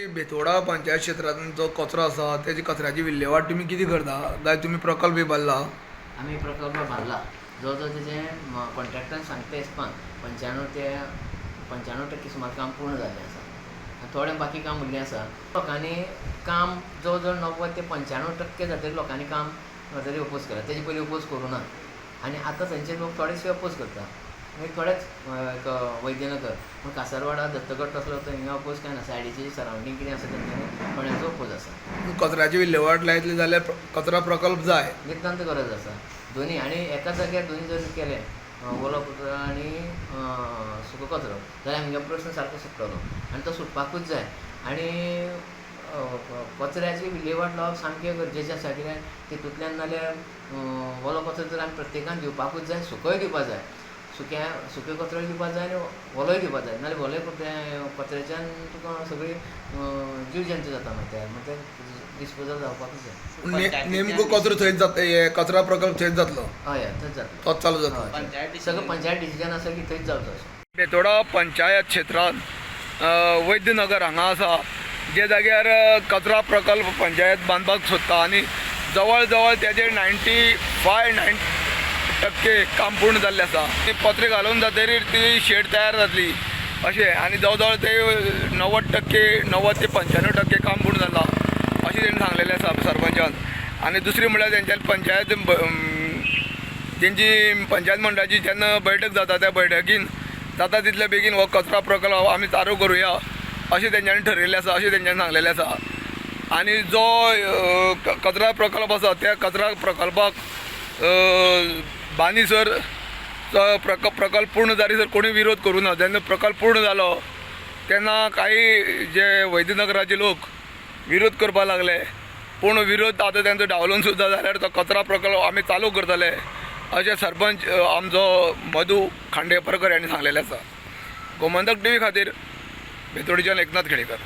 बेतोडा पंचायत क्षेत्रांत जो कचरो आसा, तेजी कचऱ्याची विल्हेवाट तुमी कितें करता काय तुमी प्रकल्प बी बांदला? आमी प्रकल्प बांदला. जवळ जवळ तेजें कॉन्ट्रॅक्टरान सांगता हिसपान 95 ते 95% सुमार काम पूर्ण जाल्लें आसा आनी थोडें बाकी काम उरलें आसा. लोकांनी काम जवळ जवळ 90 ते 95% जातकीर लोकांनी काम तरी ओपोज केला. तेजे पयलीं ओपोज करूं ना आनी आतां थंयचे लोक थोडेशे ओपोज करता. मागीर थोडेच एक वैद्यनगर पूण कासारवाडा, दत्तगड तसलो हिंगा ओपोज कांय ना. सायडीचे सरावंडींग कितें आसा, तेंच्यांनी थोड्यांचो ओपोज आसा. कचऱ्याची विल्हेवाट लायतली जाल्यार कचरा प्रकल्प जाय. नितांत गरज आसा दोनी आनी एकाच जाग्यार दोनी जर केले, ओलो कचरो आनी सुको कचरो, जाल्यार आमगे प्रस्न सारको सुट्टलो आनी तो सुटपाकूच जाय. आनी कचऱ्याची विल्हेवाट लावप सामकें गरजेचें आसा, कित्याक तितूंतल्यान नाल्यार ओलो कचरो तर आमी प्रत्येकान दिवपाकूच जाय, सुकोय दिवपा जाय. सुक्या सुके कचरोय दिवपा जाय आनी ओलोय दिवपा जाय. नाल्यार ओले कचऱ्याच्यान तुका सगळी जीव जंतू जाता मागीर तयार. मागीर ते डिस्पोजल जावपाकूच जाय. नेमको कचरो थंयच जाता, हे कचरा प्रकल्प थंयच जातलो? हय हय, थंयच जातलो. तोच चालू जातलो. हय, सगळें पंचायत डिसिजन आसा की थंयच जावचो अशें. बेतोडा पंचायत क्षेत्रांत वैद्यनगर हांगा आसा, जे जाग्यार कचरा प्रकल्प पंचायत बांदपाक सोदता आनी जवळ जवळ तेजे 95.9% काम पूर्ण जाल्लें आसा. ती पत्रे घालून जातकीर ती शेड तयार जातली अशें आनी जवळ जवळ ते 90%, 90 ते 95% काम पूर्ण जालां अशें तेणी सांगलेलें आसा सरपंचान. आनी दुसरी म्हणल्यार तेंच्यानी पंचायत, तेंची पंचायत मंडळाची जेन्ना बैठक जाता, त्या बैठकीन जाता तितले बेगीन हो कचरा प्रकल्प आमी चालू करुया अशें तेंच्यांनी ठरयल्लें आसा, अशें तेंच्यांनी सांगलेलें आसा. आनी जो कचरा प्रकल्प आसा, त्या कचरा प्रकल्पाक बांदीसर तो प्रकल्प पूर्ण जालीसर कोणी विरोध करूं ना. जेन्ना प्रकल्प पूर्ण जालो तेन्ना काही जे वैद्यनगराचे लोक विरोध करपाक लागले, पूण विरोध आतां तेंचो डावलून सुद्दां जाल्यार तो कचरा प्रकल्प आमी चालू करतले अशें सरपंच आमचो मधू खांडेपरकर हांणी सांगलेलें आसा. गोमंतक टीव्ही खातीर बेतोडच्यान एकनाथ खेडेकर.